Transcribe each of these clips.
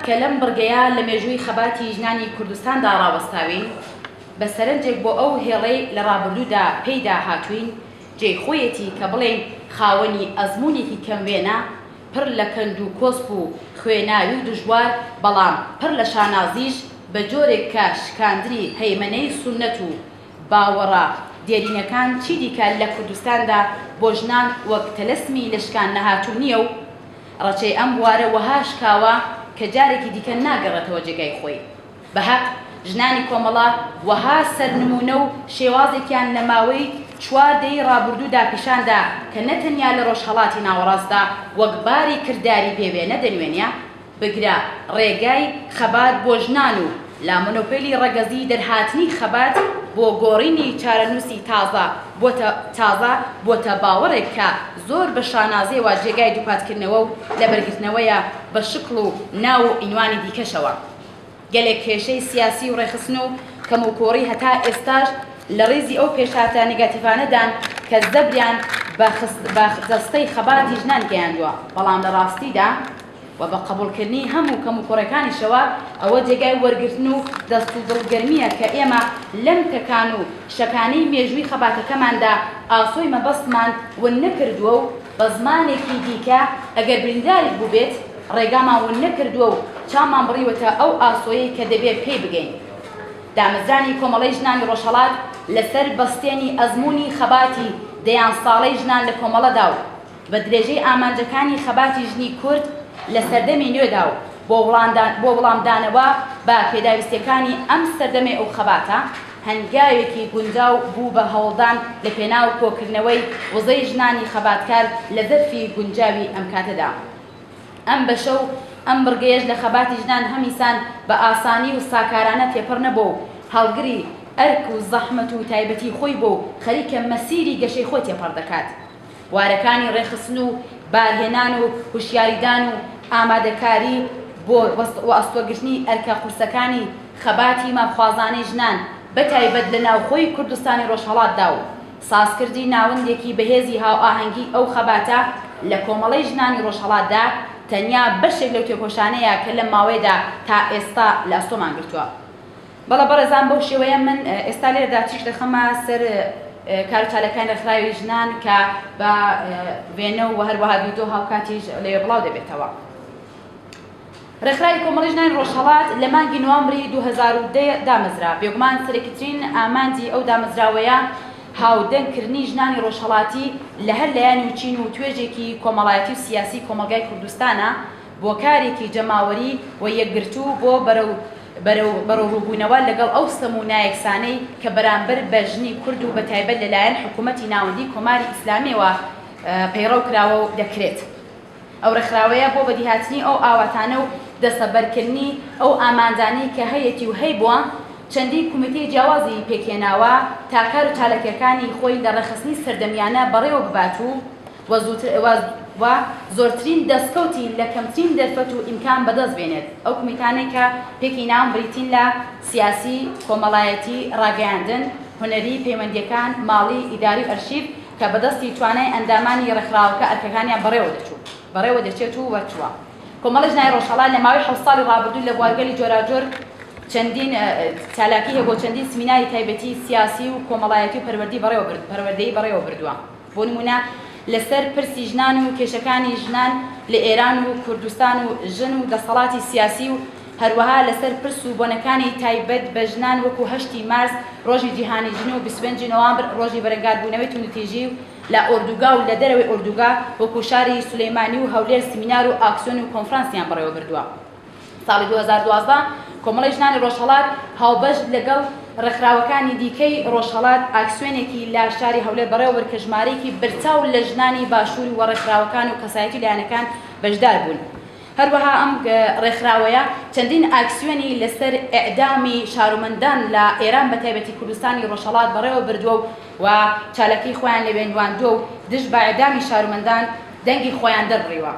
کە لەم بڕگەیە لە مێژووی خەباتی ژنانی کوردستاندا ڕاوەستاوین، بە سەرنجێک بۆ ئەو هێڵەی لە ڕابردوودا پێیدا هاتووین، جێی خۆیەتی کە بڵێین خاوەنی ئەزموونێکی کەم وێنە، پڕ لە کەند و کۆسپ و خوێناوی و دژوار، بەڵام پڕ لە شانازیش، بە جۆرێک کە شکاندنی هەیمەنەی سوننەت و باوەڕە دێرینەکان چیدیکە لە کوردستاندا بۆ ژنان وەک تەلەسمی لە شکان نەهاتوو نییە و ڕەچەی ئەم بوارە وەها شکاوە کە جارێکی دیکە ناگەڕێتەوە جێگای خۆی. بە هەق ژنانی کۆمەڵە وەها سەرنموونە و شێوازێکیان لە ماوەی چوار دەیەی ڕابردوودا پیشان دا کە نە تەنیا لە ڕۆژهەڵاتی ناوەڕاستدا وەک باری کرداری بێ وێنە دەنوێنێ، بگرە ڕێگای خەبات بۆ ژنان و لە مۆنۆپۆلی ڕەگەزی دەرهاتنی خەبات بۆ گۆڕینی چارەنووسی تازە بۆتە تازە بۆتە باوەڕێک کە زۆر بە شانازیەوە جێگای دووپاتکردنەوە و لەبەرگرتنەوەیە بە شکڵ و ناو و عینوانی دیکەشەوە. گەلێک کێشەی سیاسی و ڕێکخستن و کەموکووڕی هەتا ئێستاش لە ڕیزی ئەو پێشهاتە نێگاتیڤانەدان کە زەبریان بە جەستەی خەباتی ژنان گەیاندووە، بەڵام لە ڕاستیدا و بە قەبووڵکردنی هەموو کەموکوڕێکانیشەوە ئەوە جێگای وەرگرتن و دەست و دڵ گەرمییە کە ئێمە لەم تەکان و شەکانەی مێژووی خەباتەکەماندا ئاسۆی مەبەستمان ون نەکردووە و بە زمانێکی دیکە ئەگەر برینداریش بووبێت ڕێگامان ون نەکردووە و چاومان بڕیوەتە ئەو ئاسۆیەی کە دەبێ پێی بگەین. دامەزرانی کۆمەڵەی ژنانی ڕۆژهەڵات لەسەر بەستێنی ئەزموونی خەباتی دەیان ساڵەی ژنان لە کۆمەڵەدا و بە درێژەی ئامانجەکانی خەباتی ژنی کورد لە سەردەمی نوێدا و بۆ وڵامدانەوە بە پێداویستییەکانی ئەم سەردەمەی ئەو خەباتە، هەنگاوێکی گونجاو بوو بە هەوڵدان لە پێناو کۆکردنەوەی وزەی ژنانی خەباتکار لە زەرفی گونجاوی ئەم کاتەدا. ئەم بەشە و ئەم بڕگەیەش لە خەباتی ژنان هەمیسان بە ئاسانی و ساکارانە تێپەڕ نەبووە و هەڵگری ئەرک و زەحمەت و تایبەتی خۆی بووە و خەریکە مەسیری گەشەی خۆی تێپەڕ دەکات. بوارەکانی ڕێکخستن و بارهێنان و هوشیاریدان و ئامادەکاری بۆ وەئەستۆگرتنی ئەرکە قورسەکانی خەباتی مافخوازانەی ژنان بە تایبەت لە ناوخۆی کوردستانی ڕۆژهەڵاتدا و سازکردی ناوەندێکی بەهێزی هاوئاهەنگیی ئەو خەباتە لە کۆمەڵەی ژنانی ڕۆژهەڵاتدا تەنیا بەشێک لەو تێکۆشانەیە کە لەم ماوەیەدا تا ئێستا لە ئەستۆمان گرتووە. بەڵێ بەڕێزان بەو شێوەیە من ئێستا لێرەدا تیشک دەخەمە سەر کارو چالاکیانی ڕێکخراوی ژنان کە بە وێنە و هەروەها ڤیدیۆ هاوکاتیش لەوێ بڵاو دەبێتەوە. ڕێکخراوی کۆمەڵی ژنانی ڕۆژهەڵات لە مانگی نوامبری 2010 دامەزرا. بێگومان سەرەکیترین ئامانجی ئەو دامەزراوەیە هاودەنگ کردنی ژنانی ڕۆژهەڵاتی لە هەر لایەن و چین و توێژێکی کۆمەڵایەتی و سیاسی کۆمەڵگای کوردستانە بۆ کارێکی جەماوەری و یەکگرتوو بۆ بەرەو بەرەوڕووبوونەوە لەگەڵ ئەو ستەم و نایەکسانەی کە بەرامبەر بە ژنی کورد و بەتایبەت لەلایەن حکوومەتی ناوەندیی کۆماری ئیسلامییەوە پەیڕەو کراوە و دەکرێت. ئەو ڕێکخراوەیە بۆ بەدیهاتنی ئەو ئاواتانە و دەستەبەرکردنی ئەو ئامانجانەی کە هەیەتی و هەیبووە، چەندین کومیتەی جیاوازی پێکهێناوە تا کار و چاالکییەکانی خۆی لە ڕێکخستنی سەردەمیانە بەڕێوە ببات و و زۆرترین دەستکەوتی لە کەمترین دەرفەت و ئیمکان بەدەست بێنێت. ئەو کومیتانەی کە پێکی ناون بریتین لە، سیاسی، کۆمەڵایەتی، ڕاگەیاندن، هونەری، پەیوەندییەکان، ماڵی، ئیداری و ئەرشیف، کە بەدەستی توانای ئەندامانی ڕێکخراوەکە ئەرکەکانیان بەڕێوە دەچوو بەڕێوە دەچێت و وەرچووە. کۆمەڵی ژنانی ڕۆژهەڵات لە ماوەی حەوت ساڵی ڕابردوو لە بوارگەلی جۆراوجۆر چەندین چالاکی هەبووە، چەندین سمیناری تایبەتی سیاسی و کۆمەڵایەتی و پەروەردی بەڕێوە برد پەروەردەیی بەڕێوە بردووە. بۆ نموونە لەسەر پرسی ژنان و کێشەکانی ژنان لە ئێران و کوردستان و ژن و دەسەڵاتی سیاسی و هەروەها لەسەر پرس و بۆنەکانی تایبەت بە ژنان وەکوو هەشتی مارس ڕۆژی جیهانی ژن و 25 نوامبر ڕۆژی بەرەنگاربوونەوەی توندوتیژی و لە ئۆردوگا و لە دەرەوەی ئۆردوگا وەکوو شاری سولەیمانی و هەولێر سمینار و ئاکسیۆن و کۆنفرانسیان بەڕێوە بردووە. ساڵی 2012 کۆمەڵەی ژنانی ڕۆژهەڵات هاوبەش لەگەڵ ڕێکخراوەکانی دیکەی ڕۆژهەڵات ئاکسیۆنێکی لە شاری هەولێر بەڕێوە برد کە ژمارەیەکی برچاو لە ژنانی باشوور و ڕێکخراوەکان و کەسایەتی و لایەنەکان بەشدار بوون. هەروەها ئەم ڕێکخراوەیە چەندین ئاکسیۆنی لەسەر ئێعدامی شارومەندان لە ئێران بە تایبەتی کوردستانی ڕۆژهەڵات بەڕێوە بردووە و چالاکیی خۆیان لەوێ نواندووە و دژ بە ئێعدامی شارومەندان دەنگی خۆیان دەربڕیوە.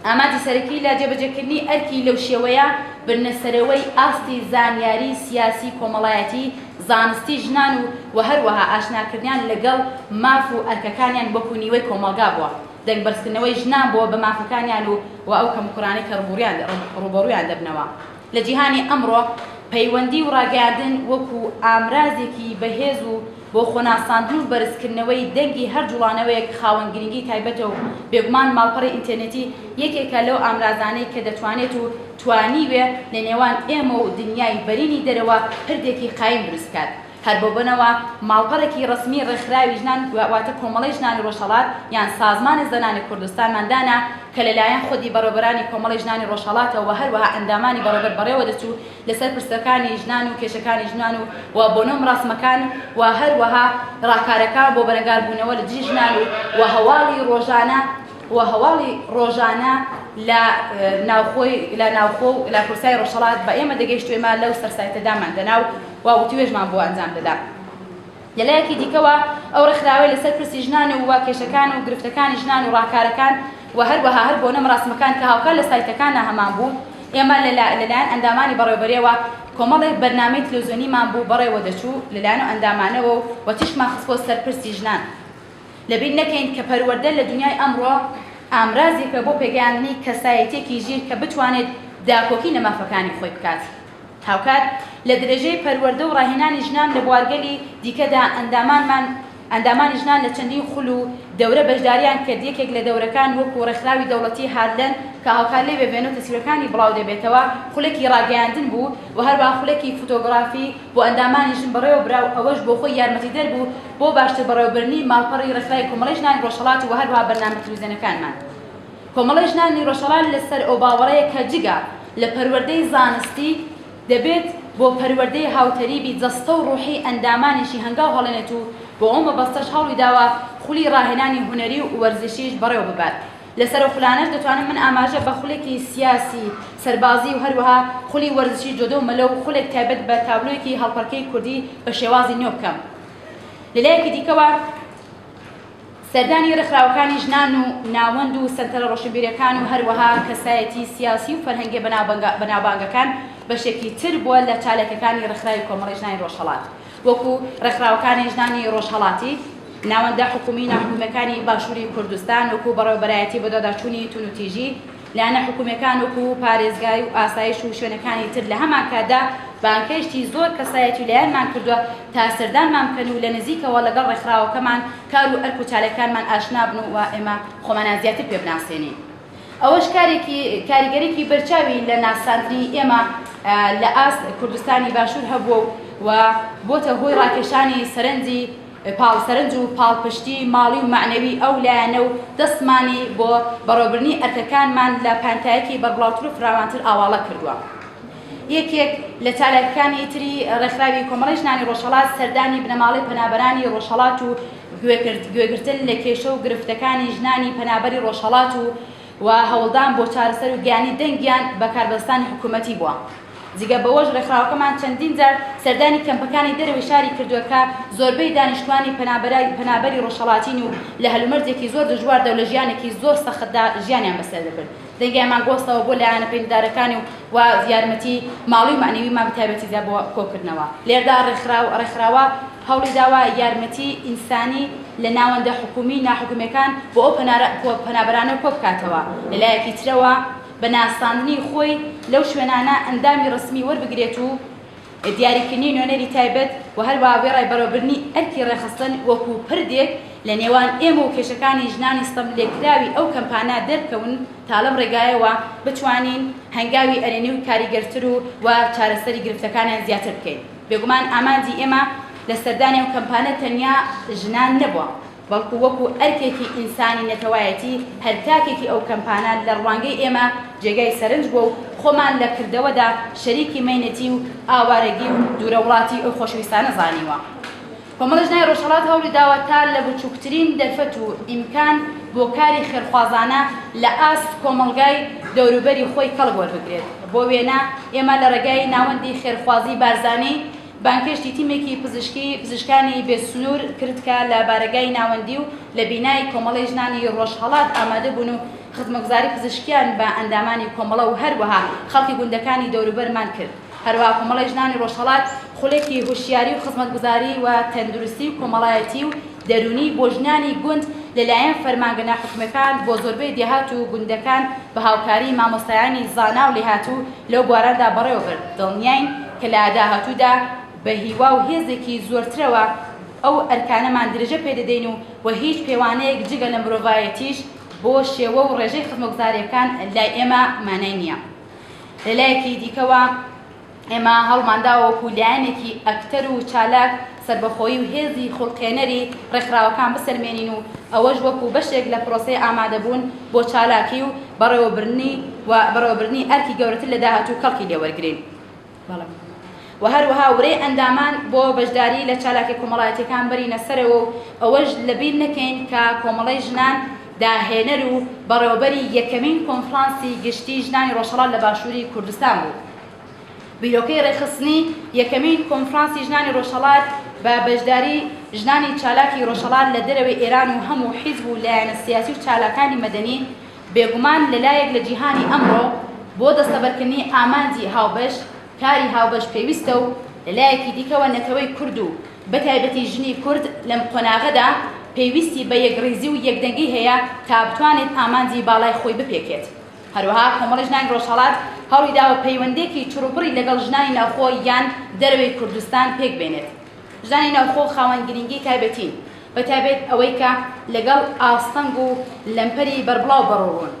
ئامانجی سەرەکی لە جێبەجێکردنی ئەرکی لەو شێوەیە، بردنەسەرەوەی ئاستی زانیاری سیاسی، کۆمەڵایەتی، زانستی ژنان و و هەروەها ئاشناکردنیان لەگەڵ ماف و ئەرکەکانیان وەکوو نیوەی کۆمەڵگا بووە. دەنگ بەرزکردنەوەی ژنان بووە بە مافەکانیان و و ئەو کەموکوڕانەی کە ڕووبوڕیان ڕووبەڕوویان دەبنەوە. لە جیهانی ئەمڕۆ پەیوەندی و ڕاگەیاندن وەکو ئامرازێکی بەهێز و بۆ خۆناساندن و بەرزکردنەوەی دەنگی هەر جوڵانەوەیەک خاوەن گرنگی تایبەتە و بێگومان ماڵپەڕی ئینتێرنێتی یەکێکە لەو ئامرازانەی کە دەتوانێت و توانیوێ لە نێوان ئێمە و دنیای بەرینی دەرەوە پردێکی قایم دروست بکات. هەر بەو بۆنەوە ماڵپەڕێکی ڕەسمی ڕێکخراوی ژنان واتە کۆمەڵەی ژنانی ڕۆژهەڵات یان سازمان زنان کوردستانمان دانا کە لە لایەن خودی بەڕێوەبەرانی کۆمەڵەی ژنانی ڕۆژهەڵاتەوە و هەروەها ئەندامانی بەڕێوەبەر بەڕێوە دەچوو لەسەر پرسەکانی ژنان و کێشەکانی ژنان و و بۆنە و مڕاسمەکان و هەروەها ڕاکارەکان بۆ بەرەنگاربوونەوە لە دژی ژنان و و هەواڵی ڕۆژانە و هەواڵی ڕۆژانە لە ناوخۆی لە ناوخۆ و لە کوردستانی ڕۆژهەڵات بە ئێمە دەگەیشت و ئێمە لەو سەر سایتە دامان دەنا و و وتوێژمان بۆ ئەنجام دەدا. لە لایەکی دیکەوە ئەو ڕێکخراوەی لەسەر پرسی ژنان و و کێشەکان و گرفتەکانی ژنان و ڕاکارەکان و هەروەها هەر بۆنە مەراسمەکان کە هاوکات لە سایتەکاندا هەمان بوو ئێمە لە لەلایەن ئەندامانی بەڕێوەبەریەوە کۆمەڵێک بەرنامەی تلوزیۆنیمان بوو بەڕێوە دەچوو لەلایەن ئەو ئەندامانەوە و و تیشکمان خستبووە سەر پرسی ژنان. لەبیر نەکەین کە پەروەردە لە دونیای ئەمڕۆ ئامرازێکە بۆ پێگەیاندنی کەسایەتیەکی ژیر کە بتوانێت داکۆکی لە مافەکانی خۆی بکات. هاوکات لە درێژەی پەروەردە و ڕاهێنانی ژنان لە بوارگەلی دیکەدا ئەندامانمان ئەندامانی ژنان لە چەندین خول و دەورە بەشداریان کرد، یەکێک لە دەورەکان وەکو ڕێکخراوی دەوڵەتی هارلەند کە هاوکات لەوێ وێنە و تەسویرەکانی بڵاو دەبێتەوە خولێکی ڕاگەیاندن بوو و هەروەها خولێکی فوتۆگڕافی بۆ ئەندامانی ژن بەڕێوە برا و ئەوەش بۆ خۆی یارمەتیدەر بوو بۆ باشتر بەڕێوەبردنی ماڵپەڕی ڕێکخراوی کۆمەڵەی ژنانی ڕۆژهەڵات و هەروەها بەرنامە تلویزیۆنەکانمان. کۆمەڵەی ژنانی ڕۆژهەڵات لەسەر ئەوباوەڕەیە کە جگە لە پەروەردەی زانستی، دەبێت بۆ پەروەردەی هاوتەریبی جەستە و ڕوحی ئەندامانیشی هەنگاو هەڵێنێت و بۆ ئەو مەبەستەش هەوڵی داوە خولی ڕاهێنانی هونەری و وەرزشیش بەڕێوە ببات. لەسەر ئەو خولانەش دەتوانم من ئاماژە بە خولێکی سیاسی، سەربازی و هەروەها خولی وەرزشی جۆدۆ و مەلە و خولێک تایبەت بە تابلۆیەکی هەڵپەڕکێی کوردی بە شێوازی نوێ بکەم. لە لایەکی دیکەوە، سەردانی ڕێکخراوەکانی ژنان و ناوەند و سەنتەرە ڕۆشنبیریەکان و هەروەها کەسایەتی سیاسی و فەرهەنگیە بەناوبانگەکان بەشێکی تر بووە لە چالاکیەکانی ڕێکخراوی کۆمەڵەی ژنانی ڕۆژهەڵات وەکو ڕێکخراوەکانی ژنانی ڕۆژهەڵاتی، ناوەندە حکومی و ناحکومیەکانی باشوری کوردستان وەکو بەڕێوەبەرایەتی بەدواداچوونی توندوتیژی، لایەنە حکومیەکان وەکو پارێزگای و ئاسایش و شوێنەکانی تر لەهەمانکاتدا بانگهێشتی زۆر کەسایەتی و لایەنمان کردوە تا سەردانمان بکەن و لە نزیکەوە لەگەڵ ڕێکخراوەکەمان کار و ئەرک و چالاکیەکانمان ئاشنا بن و ئێمە خۆمانیان زیاتر پێ بناسێنین. ئەوەش کارێکی کاریگەریی بەرچاوی لە ناساندنی ئێمە لە ئاست کوردستانی باشوور هەبووە و بۆتە هۆی ڕاکێشانی سەرنجی پاڵ سەرنج و پاڵپشتی ماڵی و مەعنەوی ئەو لایەنە و دەستمانی بۆ بەڕێوەبردنی ئەرکەکانمان لە پانتایەکی بەربڵاوتر و فراوانتر ئاواڵە کردووە. یەکێک لە چالاکیەکانی تری ڕێکخراوی کۆمەڵەی ژنانی ڕۆژهەڵات سەردانی بنەماڵەی پەنابەرانی ڕۆژهەڵات و گوێگرتن لە کێشە و گرفتەکانی ژنانی پەنابەری ڕۆژهەڵات و و هەوڵدان بۆ چارەسەر و گەیاندنی دەنگیان بە کاربەدەستانی حکوومەتی بووە. جگە بەوەش ڕێکخراوەکەمان چەندین جار سەردانی کەمپەکانی دەرەوەی شاری کردووە کە زۆربەی دانیشتوانی پەنابەری ڕۆژهەڵاتین و لە هەلومەرجێکی زۆر دژواردا و لە ژیانێکی زۆر سەختدا ژیانیان بەسەر دەبرد. دەنگیانمان گۆستەوە بۆ لایەنە پەیوەندیدارەکانی و و یارمەتی ماڵی و مەعنەویمان بە تایبەتی دا بۆ کۆکردنەوە. لێردا ڕێکخراو ڕێکخراوە هەوڵی داوە یارمەتی ئینسانی لە ناوەندە حکوومی و ناحکومییەکان بۆ ئەو پەنابەرانە کۆبکاتەوە. لە لایەکی ترەوە بە ناساندنی خۆی لەو شوێنانە ئەندامی ڕەسمی وەربگرێت و دیاریکردنی نوێنەری تایبەت و هەروەها وێڕای بەڕێوەبردنی ئەرکی ڕێکخستن وەکوو پردێک لە نێوان ئێمە و کێشەکانی ژنانی ستەملێکراوی ئەو کەمپانە دەربکەون تا لەم ڕێگایەوە بتوانین هەنگاوی ئەرێنی و کاریگەرتر و و چارەسەری گرفتەکانیان زیاتر بکەین. بێگومان ئامانجی ئێمە لە سەردانی ئەو کەمپانە تەنیا ژنان نەبووە، بەڵکو وەکو ئەرکێکی ئینسانی نەتەوایەتی هەر تاکێکی ئەو کەمپانە لە ڕوانگەی ئێمە جێگای سەرنج بووە و خۆمان لە کردەوەدا شەریکی مەینەتی و ئاوارەگی و دوورەوڵاتی ئەو خۆشەویستانە زانیوە. کۆمەڵی ژنانی ڕۆژهەڵات هەوڵی داوە تا لە بچووکترین دەرفەت و ئیمکان بۆ کاری خێرخوازانە لە ئاست کۆمەڵگای دەوروبەری خۆی کەڵک وەربگرێت. بۆ وێنە ئێمە لە ڕێگای ناوەندی خێرخوازی بارزانی بانگهێشتی تیمێکی پزیشکی پزیشکانی بێ سنوور کرد کە لە بارەگای ناوەندی و لە بینای کۆمەڵەی ژنانی ڕۆژهەڵات ئامادە بوون و خزمەتگوزاری پزیشکیان بە ئەندامانی کۆمەڵە و هەروەها خەڵکی گوندەکانی دەوروبەرمان کرد. هەروەها کۆمەڵەی ژنانی ڕۆژهەڵات خولێکی هۆشیاری و خزمەتگوزاری و تەندروستی و کۆمەڵایەتی و دەروونی بۆ ژنانی گوند لەلایەن فەرمانگە ناحکومیەکان بۆ زۆربەی دێهات و گوندەکان بە هاوکاری مامۆستایانی زانا و لێهاتوو لەو بواراندا بەڕێوە برد، دڵنیاین کە لە داهاتوودا بە هیوا و هێزێکی زۆرترەوە ئەو ئەرکانەمان درێژە پێ دەدەین و و هیچ پێوانەیەک جگە لە مرۆڤایەتیش بۆ شێوە و ڕێژەی خزمەتگوزارییەکان لای ئێمە مانای نییە. لە لایەکی دیکەوە ئێمە هەوڵمانداوە وەکو لایەنێکی ئەکتەر و چالاک سەربەخۆیی و هێزی خوڵقێنەری ڕێکخراوەکان بسەلمێنین و ئەوەش وەکو بەشێک لە پرۆسەی ئامادەبوون بۆ چالاکی و بەڕێوەبردنی و بەڕێوەبردنی ئەرکی گەورەتر لە داهاتوو کەڵکی لێوەرگرین. بەڵێ. و هەروەها ورەی ئەندامان بۆ بەشداری لە چالاکیە کۆمەڵایەتیەکان بەرینە سەرەوە و ئەوەش لەبیر نەکەین کە کۆمەڵەی ژنان داهێنەر و بەڕێوەبەری یەکەمین کۆنفرانسی گشتی ژنانی ڕۆژهەڵات لە باشووری کوردستان بوو. بیرۆکەی ڕێکخستنی یەکەمین کۆنفرانسی ژنانی ڕۆژهەڵات بە بەشداری ژنانی چالاکی ڕۆژهەڵات لە دەرەوەی ئێران و هەموو حیزب و لایەنە سیاسی و چالاکانی مەدەنی بێگومان لەلایەک لە جیهانی ئەمڕۆ بۆ دەستەبەرکردنی ئامانجی هاوبەش کاری هاوبەش پێویستە و لەلایەکی دیکەوە نەتەوەی کورد و بەتایبەتی ژنی کورد لەم قۆناغەدا پێویستی بە یەکڕیزی و یەکدەنگی هەیە تا بتوانێت ئامانجی باڵای خۆی بپێکێت. هەروەها کۆمەڵی ژنانی ڕۆژهەڵات هەوڵی داوە پەیوەندییەکی چڕوپڕی لەگەڵ ژنانی ناوخۆ یان دەرەوەی کوردستان پێک بێنێت. ژنانی ناوخۆ خاوەن گرینگی تایبەتین، بەتایبەت ئەوەی کە لەگەڵ ئاستەنگ و لەمپەری بەربڵاو بەڕەوڕوون.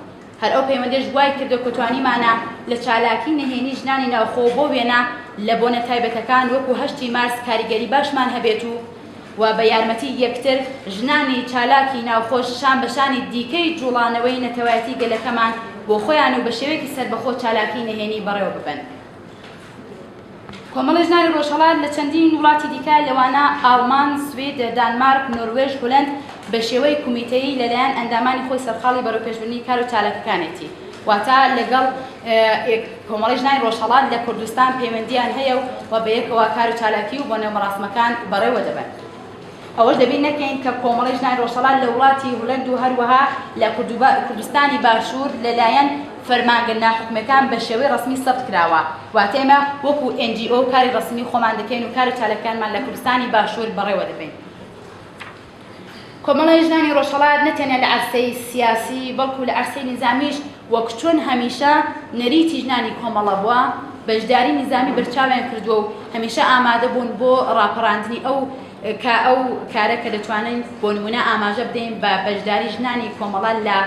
هەر ئەو پەیوەندیەش وای کردوە کە توانیمانە لە چالاکی نهێنی ژنانی ناوخۆ بۆ وێنە لە بۆنە تایبەتەکان وەکو هەشتی مارس کاریگەری باشمان هەبێت و و بە یارمەتی یەکتر ژنانی چالاکی ناوخۆش شان بە شانی دیکەی جوڵانەوەی نەتەوایەتی گەلەکەمان بۆ خۆیان و بە شێوەیەکی سەربەخۆ چالاکی نهێنی بەڕێوە ببەن. کۆمەڵی ژنانی ڕۆژهەڵات لە چەندین وڵاتی دیکە لەوانە ئاڵمان، سوید، دانمارک، نۆروێژ، هولەند بە شێوەی کومیتەیی لەلایەن ئەندامانی خۆی سەرقاڵی بەرەوپێشبردنی کار و چالاکیەکانێتی. واتە لەگەڵ کۆمەڵی ژنانی ڕۆژهەڵات لە کوردستان پەیوەندییان هەیە و بەیەکەوە کار و چالاکی و بۆنە مەراسمەکان بەڕێوە دەبەن. ئەوەش لەبیر نەکەین کە کۆمەڵەی ژنانی ڕۆژهەڵات لە وڵاتی هولەند و هەروەها لە کوردستانی باشوور لەلایەن فەرمانگە ناحکومیەکان بە شێوەی ڕەسمی سەبت کراوە، واتە ئێمە وەکو NGO کاری ڕەسمی خۆمان دەکەین و کار و چالاکیەکانمان لە کوردستانی باشوور بەڕێوە دەبەین. کۆمەڵەی ژنانی ڕۆژهەڵات نە تەنیا لە عەرسەی سیاسی بەڵکو لە عەرسەی نیزامیش وەک چۆن هەمیشە نەریتی ژنانی کۆمەڵە بووە بەشداری نیزامی بەرچاویان کردووە و هەمیشە ئامادە بوون بۆ ڕاپەڕاندنی ئەو کە ئەو کارە کە دەتوانین بۆ نموونە ئاماژە بدەین بە بەشداری ژنانی کۆمەڵە لە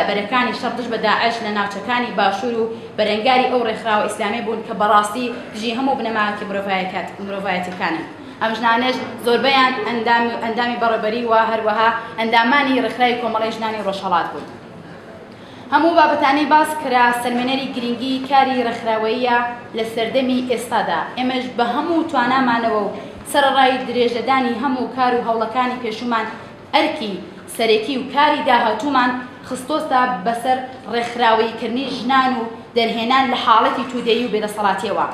بەرەکانی شەڕ دژ بە داعش لە ناوچەکانی باشوور و بەرەنگاری ئەو ڕێکخراوە ئیسلامیە بوون کە بەڕاستی دژی هەموو بنەمایەکی مرۆڤایەتیەکانن. ئەم ژنانەش زۆربەیان ئەندامی بەڕێوەبەری و هەروەها ئەندامانی ڕێکخراوی کۆمەڵەی ژنانی ڕۆژهەڵات بوون. هەموو بابەتانەی باس کرا سەلمێنەری گرینگی کاری ڕێکخراوەییە لە سەردەمی ئێستادا، ئێمەش بە هەموو توانامانەوە و سەرەڕای درێژەدانی هەموو کار و هەوڵەکانی پێشوومان ئەرکی سەرەکی و کاری داهاتوومان خستۆتە بەسەر ڕێکخراوەییکردنی ژنان و دەرهێنان لە حاڵەتی توودەیی و بێدەسەڵاتییەوە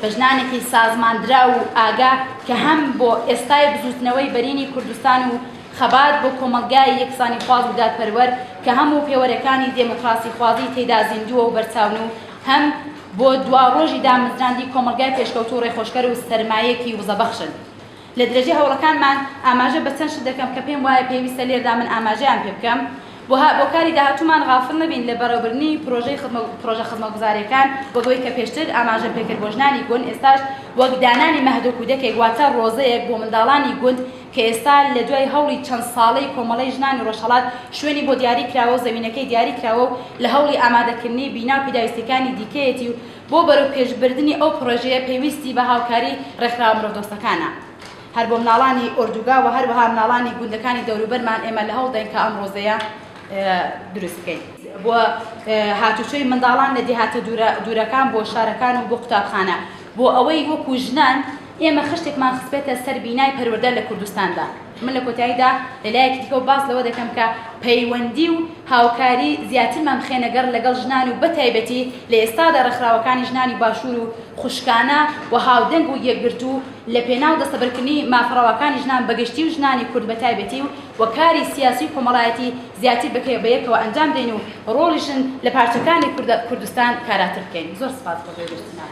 بە ژنانێکی سازماندراو و ئاگا کە هەم بۆ ئێستای بزووتنەوەی بەرینی کوردستان و خەبات بۆ کۆمەڵگای یەکسانیخواز و دادپەروەر کە هەموو پێوەرەکانی دێموکڕاسیخوازی تێیدا زیندووە و بەرچاون و هەم بۆ دواڕۆژی دامەزراندی کۆمەڵگای پێشکەوتوو ڕێخۆشکەر و سەرمایەکی وزەبەخشن. لە درێژەی هەوڵەکانمان ئاماژە بە چەند شت دەکەم کە پێم وایە پێویستە لێردا من ئاماژەیان پێ بکەم بۆ بۆ کاری داهاتوومان غافڵ نەبین لە بەڕێوەبردنی پرۆژەی خزمە پرۆژە خزمەتگوزارییەکان وەک ئەوەی کە پێشتر ئاماژەم پێ کرد بۆ ژنانی گوند ئێستاش وەک دانانی مەهدۆکودەکێک واتە ڕۆزەیەک بۆ منداڵانی گوند کە ئێستا لە دوای هەوڵی چەند ساڵەی کۆمەڵەی ژنانی ڕۆژهەڵات شوێنی بۆ دیاری کراوە و زەمینەکەی دیاری کراوە و لە هەوڵی ئامادەکردنی بینا و پێداویستیەکانی دیکەیەتی و بۆ بەرەو پێشبردنی ئەو پڕۆژەیە پێویستی بە هاوکاری ڕێکخراوە مرۆڤدۆستەکانە هەر بۆ مناڵانی ئۆردوگا و هەروەها مناڵانی گوندەکانی دەوروبەرمان ئێمە لە هەوڵداین کە ئەم ڕۆزەیە دروست بکەین. بۆ هاتوچۆی منداڵان لە دێهاتە دوورەکان بۆ شارەکان و بۆ قوتابخانە بۆ ئەوەی وەکو ژنان ئێمە خشتێکمان خستبێتە سەر بینای پەروەردە لە کوردستاندا. من لە کۆتاییدا لە لایەکی دیکەوە باس لەوە دەکەم کە پەیوەندی و هاوکاری زیاترمان بخەینە گەڕ لەگەڵ ژنان و بەتایبەتی لە ئێستادا ڕێکخراوەکانی ژنانی باشوور و خوشکانە و هاودەنگ و یەکگرتوو لە پێناو دەستەبەرکردنی مافە ڕەواکانی ژنان بەگشتی و ژنانی کورد بەتایبەتی و کاری سیاسی و کۆمەڵایەتی زیاتر بەیەکەوە ئەنجام بدەین و ڕۆڵی ژن لە پارچەکانی کوردستان کاراتر بکەین. زۆر سپاس بۆ گوێگرتنتان.